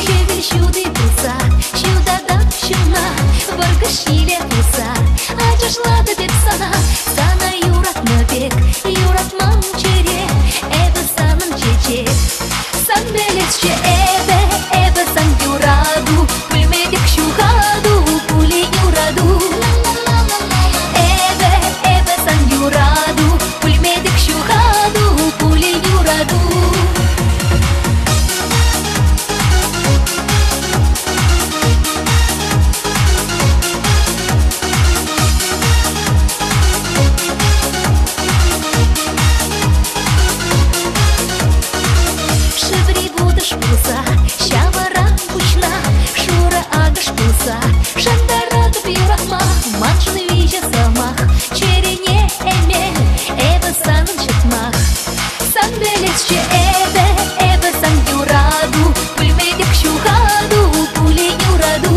Хӗвел ҫути пулса ҫутатап чуна, вӑркӑш ҫиле пулса ачашлатӑп эп сана. Сана юратнӑ пек юратман чӗре, эпӗ санӑн чечек. Сан пӗлесчӗ эпӗ, эпӗ сан юрату, пӗлметӗп ҫухату, пулӗ юрату. Эпӗ, эпӗ сан юрату, пӗлметӗп ҫухату, пулӗ юрату. Шыври вутӑш пулса ҫавӑран пуҫна, шурӑ акӑш пулса шантаратӑп юратма. Маншӑн виҫӗ сӑмах, чӗрене эмел, эпӗ санӑн ҫӑтмах. Сан пӗлесчӗ эпӗ, эпӗ сан юрату, пӗлметӗп ҫухату, пулӗ юрату.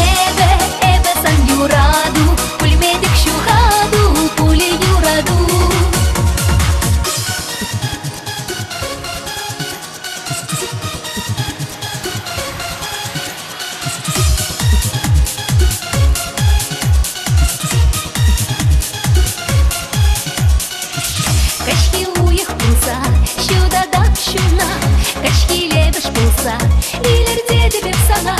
Эпӗ, эпӗ сан юрату, пӗлметӗп ҫухату, пулӗ юрату. Каҫхи уйӑх пулса ҫутатап чуна, Каҫхи лепӗш пулса илӗртетӗп эп сана.